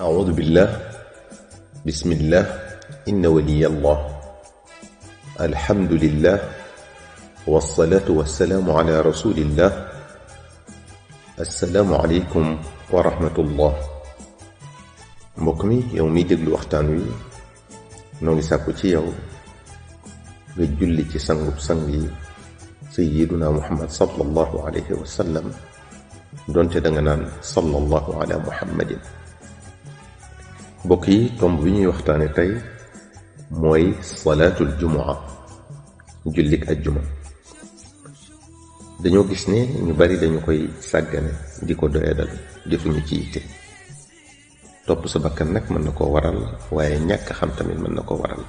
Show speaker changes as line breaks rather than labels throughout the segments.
أعوذ بالله. بسم الله. إن ولي الله. الحمد لله والصلاة والسلام على رسول الله. السلام عليكم ورحمة الله. mbokk mi yow miy déglu waxtaan wi noo ngi sàkku ci yow nga julli ci sangub sang yi sayyiduna muhammad sallallahu alayhi wa sallam donte da nga naan sallallahu ala muhammadin. mbokk yi tomb bi ñuy waxtaane tey mooy salaatul jumua, jullik ajjuma. dañoo gis ne ñu bari dañu koy sàggane di ko doyadal defuñu ci yitte. topp sa bakkan nag mën na koo waral, waaye ñàkk xam tamit mën na koo waral.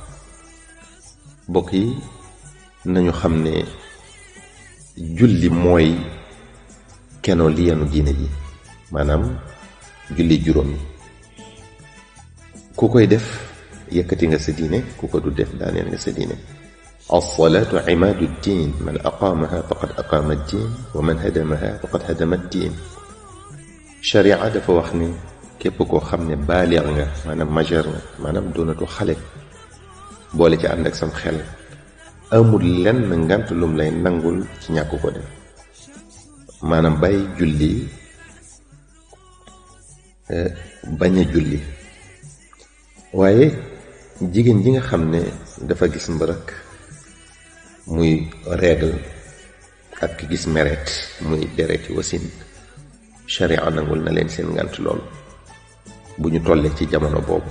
mbokk yi nañu xam ne julli mooy keno li yanu diine ji, maanaam julli juróom yi. ku koy def yëkkati nga sa diine, ku ko du def daaneel nga sa diine. alsalaatu imaadu ddin, man aqaamaha faqad aqaama ddin wa man hadamaha faqad hadama ddin. sharia dafa wax ni képp koo xam ne baaliix nga, maanaam majeur nga, maanaam doonatu xale, boole ci ànd ak sam xel, amul lenn ngant lum lay nangul ci ñàkk ko def. maanaam bàyyi julli, bañ a julli. waaye jigéen ji nga xam ne dafa gis mbërëk muy règle ak ki gis meret muy dereti wasin, sharia nangul na leen seen ngant loolu. bu ñu tollee ci jamono boobu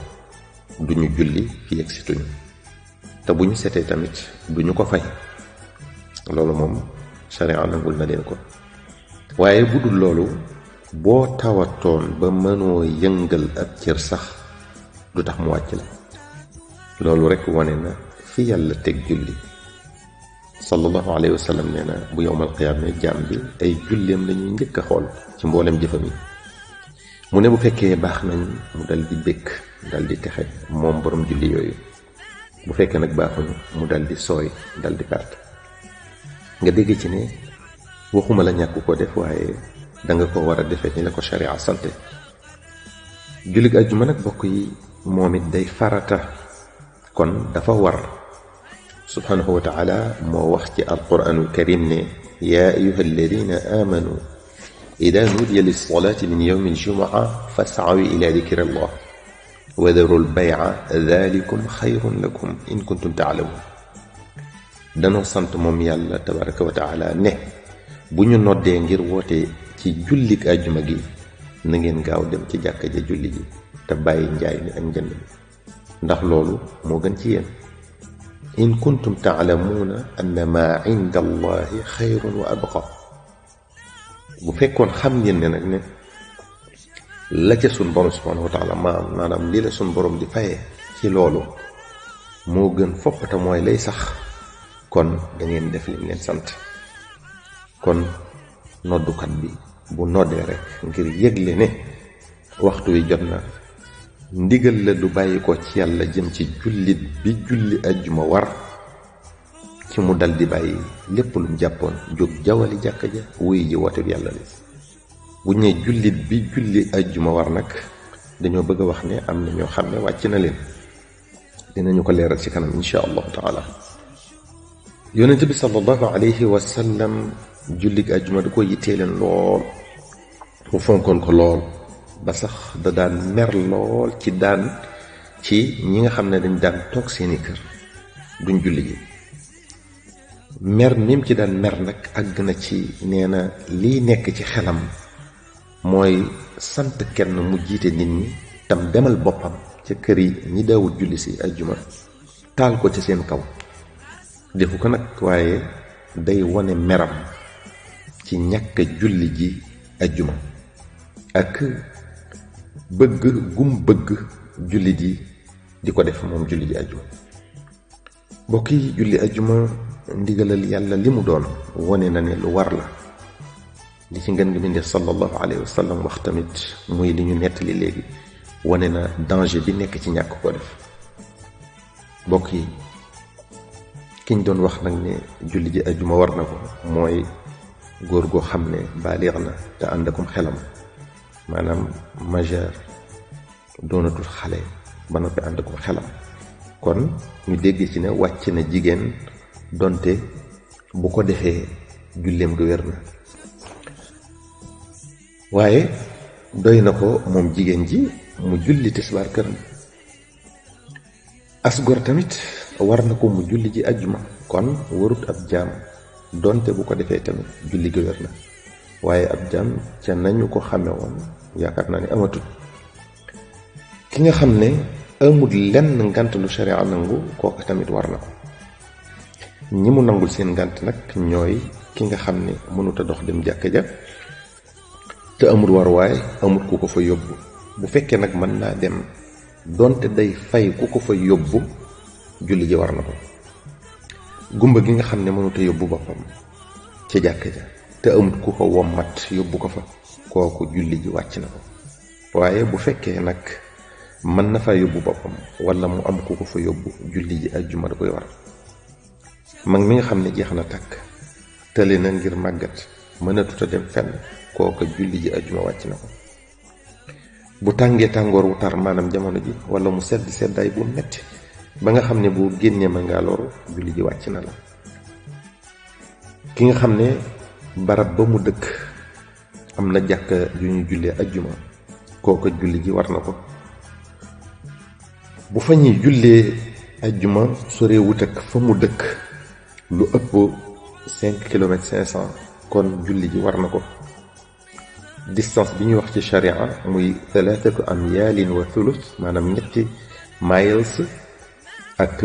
duñu julli fi yegg situñu, te bu ñu setee tamit duñu ko fay. loolu moom sharia nangul na leen ko. waaye bu dul loolu, boo tawatoon ba mënoo yëngal ab cër sax du tax mu wàcc la. loolu rekk wane na fi yàlla teg julli. sallallahu alayhi wa sallam nee na bu yowmal qiyaama jaam bi ay julleem lañuy njëkk a xool ci mboolem jëfam yi. mu ne bu fekkee baax nañ mu dal di békk, dal di texe moom borom julli yooyu. bu fekkee nag baaxuñu mu dal di sooy, dal di perte. nga dégg ci ne waxuma la ñàkk ko def, waaye danga ko war a defee ni la ko sharia sante. jullit ajjuma nag bokk yi moom it day farata, kon dafa war. subhanahu wa taala moo wax ci alquranul karim ne yaa ayuha alladina amanu ida nudiya lilsolati min yowmi aljumua fascaw ila dikri allah wa daru lbayca dalikum xayrun lakum in kuntum taalamun. danoo sant moom yàlla tabaraka wa taala ne bu ñu noddee ngir woote ci jullik ajjuma gi, na ngeen gaaw dem ci jàkka ja julli ji te bàyyi njaay mi ak njënd mi, ndax loolu moo gën ci yéen. in kuntum taalamuuna anna maa inda allahi xayrun wa abqa. bu fekkoon xam ngeen ne nag ne la ca sun borom subhanahu wa taala maanaam lii la sun borom di fayee ci loolu moo gën fopp te mooy lay sax, kon da ngeen def li leen sant. kon noddukat bi bu noddee rek ngir yëgle ne waxtu wi jot na, ndigal la du bàyyi ko ci yàlla jëm ci jullit bi julli ajjuma war ci mu dal di bàyyi lépp lu mu jàppoon, jóg jawali jàkka ja wuy ji woote bi yàlla li. bu ñee jullit bi julli ajjuma war nag dañoo bëgg a wax ne am na ñoo xam ne wàcc na leen. dinañu ko leeral ci kanam insha allahu taala. yonent bi sallallahu alayhi wa sallam jullig ajjuma da ko yittee leen lool, mu fonkoon ko lool, ba sax da daan mer lool ci ñi nga xam ne dañ daan toog seeni kër duñ julli ji. mer mim ci daan mer nag àgg na ci, nee na liy nekk ci xelam mooy sant kenn mu jiite nit ñi tam demal boppam ca kër yi ñi daawut julli si ajjuma taal ko ci seen kaw. defu ko nag, waaye day wone meram ci ñàkk julli ji ajjuma ak bëgg gum bëgg julli ji di ko def moom julli ji ajjuma. mbokk yi julli ajjuma ndigalal yàlla li mu doon wone na ne lu war la. li ci ngeen ngi bindee sallallahu alayhi wa sallam wax tamit muy li ñu nettali léegi, wone na danger bi nekk ci ñàkk ko def. mbokk yi kiñ doon wax nag ne julli ji ajjuma war na ko mooy góor goo xam ne baaliix na te ànd akum xelam, maanaam majeur doonatul xale ba noppi ànd ko xelam. kon ñu dégg ci ne wàcc na jigéen donte bu ko defee julleem ga wér na. waaye doy na ko moom jigéen ji mu julli tisbaar këram. asgor tamit war na ko mu julli ji ajjuma, kon warut ab jaam donte bu ko defee tamit julli ga wér na. waaye ab jaam ca nañu ko xame woon yaakaar naa ne amatut. ki nga xam ne amul lenn ngant lu sharia nangu kooku tamit war na ko. ñi mu nangul seen ngant nag ñooy ki nga xam ne mënut a dox dem jàkka ja te amul war waaye amul ku ko fa yóbbu. bu fekkee nag mën naa dem donte day fay ku ko fa yóbbu julli ji war na ko. gumba gi nga xam ne mënut a yóbbu boppam ca jàkka ja te amul ku ko wommat yóbbu ko fa kooku julli ji wàcc na ko. waaye bu fekkee nag mën na fa yóbbu boppam wala mu am ku ko fa yóbbu julli ji ajjuma da koy war. mag mi nga xam ne jeex na tàkk tële na ngir màggat mënatut a dem fenn kooka julli ji ajjuma wàcc na ko. bu tàngee tàngoor wu tar maanaam jamono ji wala mu sedd seddaay bu metti ba nga xam ne bu génnee ma ngaa loru julli ji wàcc na la. ki nga xam ne barab ba mu dëkk am na jàkka yu ñu jullee ajjuma kooka julli ji war na ko. bu fa ñuy jullee ajjuma sore wut ak fa mu dëkk lu ëpp 5 kilomètres 500 kon julli ji war na ko. distance bi ñuy wax ci sharia muy 3 amyaalin wa thuluth maanaam 3 miles ak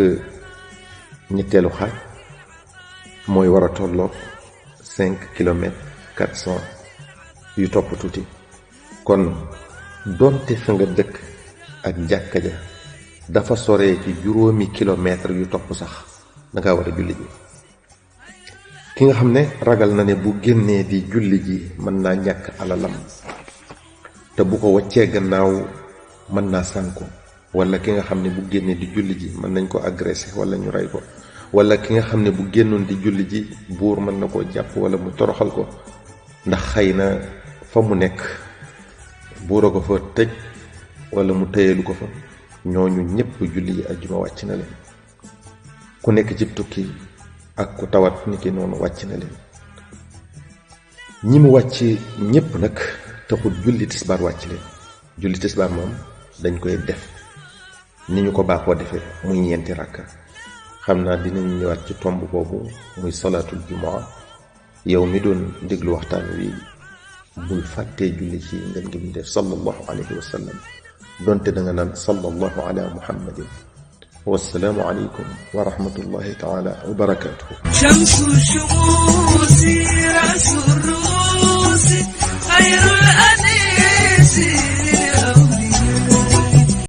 ñetteelu xaaj mooy war a tolloog 5 kilomètres 400 yu topp tuuti. kon doonte fa nga dëkk ak jàkka ja dafa soree ci 5 kilomètres yu topp sax danga war a julli ji. ki nga xam ne ragal na ne bu génnee di julli ji mën naa ñàkk alalam te bu ko waccee gannaaw mën naa sànku, wala ki nga xam ne bu génnee di julli ji mën nañ ko agressé wala ñu rey ko, wala ki nga xam ne bu génnoon di julli ji buur mën na koo jàpp wala mu toroxal ko ndax xëy na fa mu nekk buura ko fa tëj wala mu tëyeelu ko fa. ñooñu ñëpp julli ji ajjuma wàcc na leen. ku nekk ci tukki ak ku tawat ni ki noonu wàcc na leen. ñi mu wàcc ñëpp nag taxul julli tisbaar wàcc leen. julli tisbaar moom dañ koy def ni ñu ko baaxoo defee muy ñeenti rakka. xam naa dinañu ñëwaat ci tomb boobu muy salaatul jumaa. yow mi doon déglu waxtaan wi bul fàttee julli ci ngeen ngi mu def sallallahu alayhi wa sallam donte da nga naan sallallahu ala muhammadin. والسلام عليكم ورحمة الله تعالى وبركاته. شمس الشموس رأس الروح